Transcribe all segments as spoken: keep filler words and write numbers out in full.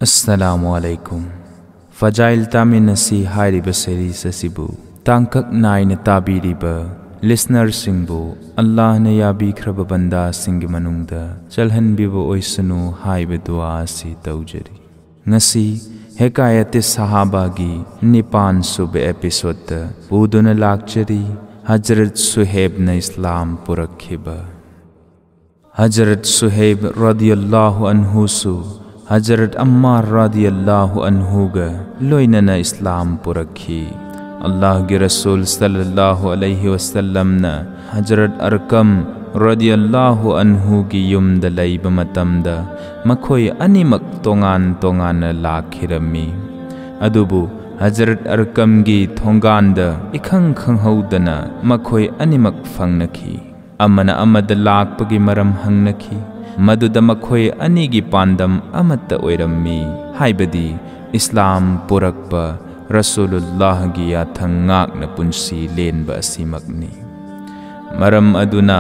ꯑꯁꯂꯥꯃꯨ ꯑꯂꯩꯀꯨꯝ꯫ ꯐꯖꯥꯏꯜ ꯇꯥꯃꯤꯟꯅꯁꯤ ꯍꯥꯏꯔꯤꯕ ꯁꯦꯔꯤꯁ ꯑꯁꯤꯕꯨ ꯇꯥꯡꯀꯛ ꯅꯥꯏꯅ ꯇꯥꯕꯤꯔꯤꯕ ꯂꯤꯁꯅꯔꯁꯤꯡꯕꯨ ꯑꯜꯂꯥꯍꯅ ꯌꯥꯕꯤꯈ꯭ꯔꯕ ꯕꯟꯗꯥꯁꯤꯡꯒꯤ ꯃꯅꯨꯡꯗ ꯆꯜꯍꯟꯕꯤꯕ ꯑꯣꯏꯁꯅꯨ ꯍꯥꯏꯕ ꯗꯨꯋꯥ ꯑꯁꯤ ꯇꯧꯖꯔꯤ꯫ ꯉꯁꯤ ꯍꯦꯀꯥꯌꯠꯇꯦ ꯁꯍꯥꯕꯥꯒꯤ ꯅꯤꯄꯥꯟ ꯁꯨꯕ ꯑꯦꯄꯤꯁꯣꯗꯇ ꯄꯨꯗꯨꯅ ꯂꯥꯛꯆꯔꯤ, ꯍꯖꯔꯠ ꯁꯨꯍꯦꯕꯅ ꯏꯁꯂꯥꯝ ꯄꯨꯔꯛꯈꯤꯕ꯫ ꯍꯖꯔꯠ ꯁꯨꯍꯩꯕ ꯔꯗꯤꯌꯜꯂꯥꯍꯨ ꯑꯟꯍꯨꯁꯨ ꯍꯖꯔꯠ ꯑꯝꯃꯥꯔ ꯔꯗꯤꯌꯜꯂꯥꯍꯨ ꯑꯟꯍꯨꯒ ꯂꯣꯏꯅꯅ ꯏꯁꯂꯥꯝ ꯄꯨꯔꯛꯈꯤ꯫ ꯑꯜꯂꯥꯍꯒꯤ ꯔꯁꯨꯜ ꯁꯜꯂꯜꯂꯥꯍꯨ ꯑꯂꯩꯍꯤ ꯋꯁꯜꯂꯝꯅ ꯍꯖꯔꯠ ꯑꯔꯀꯝ ꯔꯗꯤꯌꯜꯂꯥꯍꯨ ꯑꯟꯍꯨꯒꯤ ꯌꯨꯝꯗ ꯂꯩꯕ ꯃꯇꯝꯗ ꯃꯈꯣꯏ ꯑꯅꯤꯃꯛ ꯇꯣꯉꯥꯟ ꯇꯣꯉꯥꯟꯅ ꯂꯥꯛꯈꯤꯔꯝꯃꯤ꯫ ꯑꯗꯨꯕꯨ ꯍꯖꯔꯠ ꯑꯔꯀꯝꯒꯤ ꯊꯣꯡꯒꯥꯟꯗ ꯏꯈꯪ ꯈꯪꯍꯧꯗꯅ ꯃꯈꯣꯏ ꯑꯅꯤꯃꯛ ꯐꯪꯅꯈꯤ꯫ ꯑꯃꯅ ꯑꯃꯗ ꯂꯥꯛꯄꯒꯤ ꯃꯔꯝ ꯍꯪꯅꯈꯤ꯫ ꯃꯗꯨꯗ ꯃꯈꯣꯏ ꯑꯅꯤꯒꯤ ꯄꯥꯟꯗꯝ ꯑꯃꯠꯇ ꯑꯣꯏꯔꯝꯃꯤ, ꯍꯥꯏꯕꯗꯤ ꯏꯁꯂꯥꯝ ꯄꯨꯔꯛꯄ, ꯔꯁꯨꯂꯨꯜꯂꯥꯍꯒꯤ ꯌꯥꯊꯪ ꯉꯥꯛꯅ ꯄꯨꯟꯁꯤ ꯂꯦꯟꯕ ꯑꯁꯤꯃꯛꯅꯤ꯫ ꯃꯔꯝ ꯑꯗꯨꯅ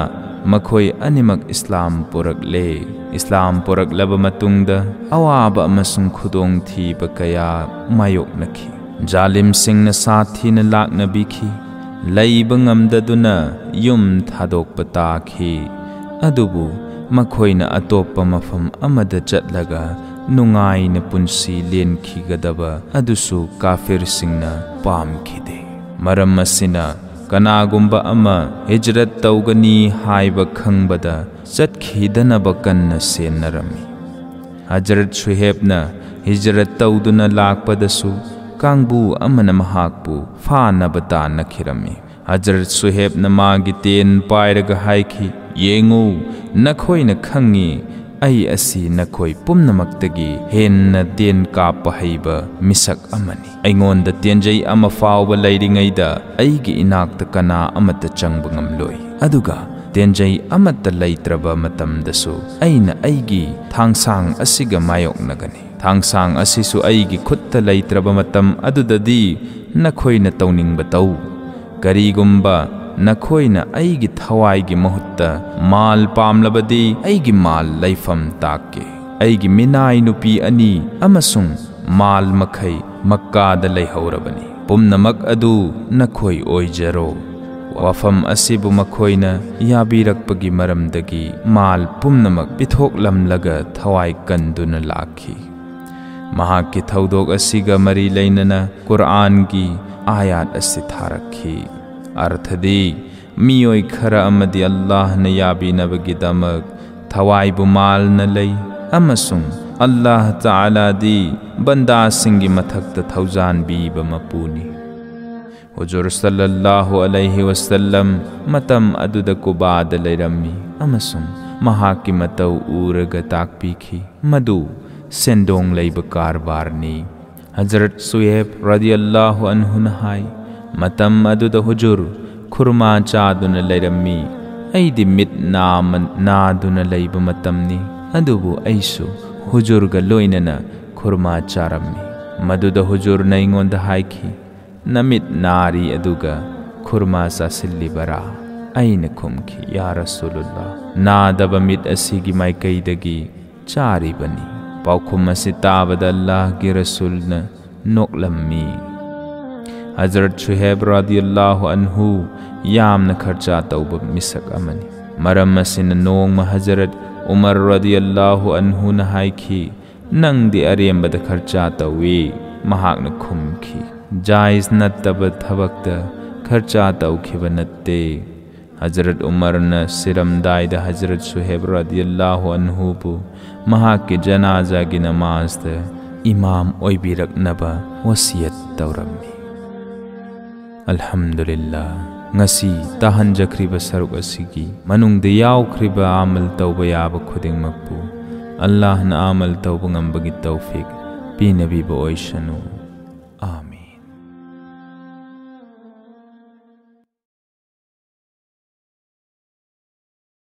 ꯃꯈꯣꯏ ꯑꯅꯤꯃꯛ ꯏꯁꯂꯥꯝ ꯄꯨꯔꯛꯂꯦ꯫ ꯏꯁꯂꯥꯝ ꯄꯨꯔꯛꯂꯕ ꯃꯇꯨꯡꯗ ꯑꯋꯥꯕ ꯑꯃꯁꯨꯡ ꯈꯨꯗꯣꯡꯊꯤꯕ ꯀꯌꯥ ꯃꯥꯌꯣꯛꯅꯈꯤ꯫ ꯖꯥꯂꯤꯝꯁꯤꯡꯅ ꯁꯥꯊꯤꯅ ꯂꯥꯛꯅꯕꯤꯈꯤ꯫ ꯂꯩꯕ ꯉꯝꯗꯗꯨꯅ ꯌꯨꯝ ꯊꯥꯗꯣꯛꯄ ꯇꯥꯈꯤ꯫ ꯑꯗꯨꯕꯨ ꯃꯈꯣꯏꯅ ꯑꯇꯣꯞꯄ ꯃꯐꯝ ꯑꯃꯗ ꯆꯠꯂꯒ ꯅꯨꯡꯉꯥꯏꯅ ꯄꯨꯟꯁꯤ ꯂꯦꯟꯈꯤꯒꯗꯕ ꯑꯗꯨꯁꯨ ꯀꯥꯐꯤꯔꯁꯤꯡꯅ ꯄꯥꯝꯈꯤꯗꯦ꯫ ꯃꯔꯝ ꯑꯁꯤꯅ ꯀꯅꯥꯒꯨꯝꯕ ꯑꯃ ꯍꯤꯖꯔꯠ ꯇꯧꯒꯅꯤ ꯍꯥꯏꯕ ꯈꯪꯕꯗ ꯆꯠꯈꯤꯗꯅꯕ ꯀꯟꯅ ꯁꯦꯟꯅꯔꯝꯃꯤ꯫ ꯍꯖꯔꯠ ꯁꯨꯍꯦꯕꯅ ꯍꯤꯖꯔꯠ ꯇꯧꯗꯨꯅ ꯂꯥꯛꯄꯗꯁꯨ ꯀꯥꯡꯕꯨ ꯑꯃꯅ ꯃꯍꯥꯛꯄꯨ ꯐꯥꯅꯕ ꯇꯥꯟꯅꯈꯤꯔꯝꯃꯤ꯫ ꯍꯖꯔꯠ ꯁꯨꯍꯦꯕꯅ ꯃꯥꯒꯤ ꯇꯦꯟ ꯄꯥꯏꯔꯒ ꯍꯥꯏꯈꯤ, "ꯌꯦꯡꯉꯨ, ꯅꯈꯣꯏꯅ ꯈꯪꯉꯤ, ꯑꯩ ꯑꯁꯤ ꯅꯈꯣꯏ ꯄꯨꯝꯅꯃꯛꯇꯒꯤ ꯍꯦꯟꯅ ꯇꯦꯟ ꯀꯥꯞꯄ ꯍꯩꯕ ꯃꯤꯁꯛ ꯑꯃꯅꯤ꯫ ꯑꯩꯉꯣꯟꯗ ꯇꯦꯟꯖꯩ ꯑꯃ ꯐꯥꯎꯕ ꯂꯩꯔꯤꯉꯩꯗ ꯑꯩꯒꯤ ꯏꯅꯥꯛꯇ ꯀꯅꯥ ꯑꯃꯠꯇ ꯆꯪꯕ ꯉꯝꯂꯣꯏ꯫ ꯑꯗꯨꯒ ꯇꯦꯟꯖꯩ ꯑꯃꯠꯇ ꯂꯩꯇ꯭ꯔꯕ ꯃꯇꯝꯗꯁꯨ ꯑꯩꯅ ꯑꯩꯒꯤ ꯊꯥꯡꯁꯥꯡ ꯑꯁꯤꯒ ꯃꯥꯌꯣꯛꯅꯒꯅꯤ꯫ ꯊꯥꯡꯁꯥꯡ ꯑꯁꯤꯁꯨ ꯑꯩꯒꯤ ꯈꯨꯠꯇ ꯂꯩꯇ꯭ꯔꯕ ꯃꯇꯝ ꯑꯗꯨꯗꯗꯤ ꯅꯈꯣꯏꯅ ꯇꯧꯅꯤꯡꯕ ꯇꯧ꯫ ꯀꯔꯤꯒꯨꯝꯕ ꯅꯈꯣꯏꯅ ꯑꯩꯒꯤ ꯊꯋꯥꯏꯒꯤ ꯃꯍꯨꯠꯇ ꯃꯥꯜ ꯄꯥꯝꯂꯕꯗꯤ ꯑꯩꯒꯤ ꯃꯥꯜ ꯂꯩꯐꯝ ꯇꯥꯛꯀꯦ꯫ ꯑꯩꯒꯤ ꯃꯤꯅꯥꯏ ꯅꯨꯄꯤ ꯑꯅꯤ ꯑꯃꯁꯨꯡ ꯃꯥꯜ ꯃꯈꯩ ꯃꯛꯀꯥꯗ ꯂꯩꯍꯧꯔꯕꯅꯤ꯫ ꯄꯨꯝꯅꯃꯛ ꯑꯗꯨ ꯅꯈꯣꯏ ꯑꯣꯏꯖꯔꯣ꯫ ꯋꯥꯐꯝ ꯑꯁꯤꯕꯨ ꯃꯈꯣꯏꯅ ꯌꯥꯕꯤꯔꯛꯄꯒꯤ ꯃꯔꯝꯗꯒꯤ ꯃꯥꯜ ꯄꯨꯝꯅꯃꯛ ꯄꯤꯊꯣꯛꯂꯝꯂꯒ ꯊꯋꯥꯏ ꯀꯟꯗꯨꯅ ꯂꯥꯛꯈꯤ꯫ ꯃꯍꯥꯛꯀꯤ ꯊꯧꯗꯣꯛ ꯑꯁꯤꯒ ꯃꯔꯤ ꯂꯩꯅꯅ ꯀꯨꯔꯑꯥꯟꯒꯤ ꯑꯥꯌꯥꯠ ꯑꯁꯤ ꯊꯥꯔꯛꯈꯤ꯫ ꯑꯔꯊꯗꯤ, ꯃꯤꯑꯣꯏ ꯈꯔ ꯑꯃꯗꯤ ꯑꯜꯂꯥꯍꯅ ꯌꯥꯕꯤꯅꯕꯒꯤꯗꯃꯛ ꯊꯋꯥꯏꯕꯨ ꯃꯥꯜꯅ ꯂꯩ, ꯑꯃꯁꯨꯡ ꯑꯜꯂꯥꯍ ꯇꯥꯂꯥꯗꯤ ꯕꯟꯗꯥꯁꯤꯡꯒꯤ ꯃꯊꯛꯇ ꯊꯧꯖꯥꯟꯕꯤꯕ ꯃꯄꯨꯅꯤ꯫ ꯍꯨꯖꯨꯔ ꯁꯜꯂꯜꯂꯥꯍꯨ ꯑꯂꯩꯍꯤ ꯋꯁꯜꯂꯝ ꯃꯇꯝ ꯑꯗꯨꯗ ꯀꯨꯕꯥꯗ ꯂꯩꯔꯝꯃꯤ ꯑꯃꯁꯨꯡ ꯃꯍꯥꯛꯀꯤ ꯃꯇꯧ ꯎꯔꯒ ꯇꯥꯛꯄꯤꯈꯤ, ꯃꯗꯨ ꯁꯦꯟꯗꯣꯡ ꯂꯩꯕ ꯀꯔꯕꯥꯔꯅꯤ꯫ ꯍꯖꯔꯠ ꯁꯨꯍꯦꯕ ꯔꯗꯤꯌꯜꯂꯥꯍꯨ ꯑꯟꯍꯨꯅ ꯍꯥꯏ, ꯃꯇꯝ ꯑꯗꯨꯗ ꯍꯨꯖꯨꯔ ꯈꯨꯔꯃꯥ ꯆꯥꯗꯨꯅ ꯂꯩꯔꯝꯃꯤ꯫ ꯑꯩꯗꯤ ꯃꯤꯠ ꯅꯥꯃ-, ꯅꯥꯗꯨꯅ ꯂꯩꯕ ꯃꯇꯝꯅꯤ, ꯑꯗꯨꯕꯨ ꯑꯩꯁꯨ ꯍꯨꯖꯨꯔꯒ ꯂꯣꯏꯅꯅ ꯈꯨꯔꯃꯥ ꯆꯥꯔꯝꯃꯤ꯫ ꯃꯗꯨꯗ ꯍꯨꯖꯨꯔꯅ ꯑꯩꯉꯣꯟꯗ ꯍꯥꯏꯈꯤ, "ꯅꯃꯤꯠ ꯅꯥꯔꯤ ꯑꯗꯨꯒ ꯈꯨꯔꯃꯥ ꯆꯥꯁꯤꯜꯂꯤꯕꯔꯥ?" ꯑꯩꯅ ꯈꯨꯝꯈꯤ, "ꯌꯥ ꯔꯁꯨꯂꯨꯜꯂꯥ, ꯅꯥꯗꯕ ꯃꯤꯠ ꯑꯁꯤꯒꯤ ꯃꯥꯏꯀꯩꯗꯒꯤ ꯆꯥꯔꯤꯕꯅꯤ꯫" ꯄꯥꯎꯈꯨꯝ ꯑꯁꯤ ꯇꯥꯕꯗ ꯑꯜꯂꯥꯍꯒꯤ ꯔꯁꯨꯜꯅ ꯅꯣꯛꯂꯝꯃꯤ꯫ ꯍꯖꯔꯠ ꯁꯨꯍꯦꯕ ꯔꯗꯤꯌꯜꯂꯥꯍꯨ ꯑꯟꯍꯨ ꯌꯥꯝꯅ ꯈꯔꯆꯥ ꯇꯧꯕ ꯃꯤꯁꯛ ꯑꯃꯅꯤ꯫ ꯃꯔꯝ ꯑꯁꯤꯅ ꯅꯣꯡꯃ ꯍꯖꯔꯠ ꯎꯃꯔ ꯔꯗꯤꯌꯜꯂꯥꯍꯨ ꯑꯟꯍꯨꯅ ꯍꯥꯏꯈꯤ, "ꯅꯪꯗꯤ ꯑꯔꯦꯝꯕꯗ ꯈꯔꯆꯥ ꯇꯧꯏ꯫" ꯃꯍꯥꯛꯅ ꯈꯨꯝꯈꯤ, "ꯖꯥꯏꯖ ꯅꯠꯇꯕ ꯊꯕꯛꯇ ꯈꯔꯆꯥ ꯇꯧꯈꯤꯕ ꯅꯠꯇꯦ꯫" ꯍꯖꯔꯠ ꯎꯃꯔꯅ ꯁꯤꯔꯝꯗꯥꯏꯗ ꯍꯖꯔꯠ ꯁꯨꯍꯦꯕ ꯔꯗꯤꯌꯜꯂꯥꯍꯨ ꯑꯟꯍꯨꯕꯨ ꯃꯍꯥꯛꯀꯤ ꯖꯅꯥꯖꯥꯒꯤ ꯅꯃꯥꯖꯗ ꯏꯃꯥꯝ ꯑꯣꯏꯕꯤꯔꯛꯅꯕ ꯋꯁꯤꯌꯠ ꯇꯧꯔꯝꯃꯤ꯫ ꯑꯜꯍꯝꯗꯨꯂꯤꯜꯂꯥ, ꯉꯁꯤ ꯇꯥꯍꯟꯖꯈ꯭ꯔꯤꯕ ꯁꯔꯨꯛ ꯑꯁꯤꯒꯤ ꯃꯅꯨꯡꯗ ꯌꯥꯎꯈ꯭ꯔꯤꯕ ꯑꯃꯜ ꯇꯧꯕ ꯌꯥꯕ ꯈꯨꯗꯤꯡꯃꯛꯄꯨ ꯑꯜꯂꯥꯍꯅ ꯑꯃꯜ ꯇꯧꯕ ꯉꯝꯕꯒꯤ ꯇꯧꯐꯤꯛ ꯄꯤꯅꯕꯤꯕ ꯑꯣꯏꯁꯅꯨ꯫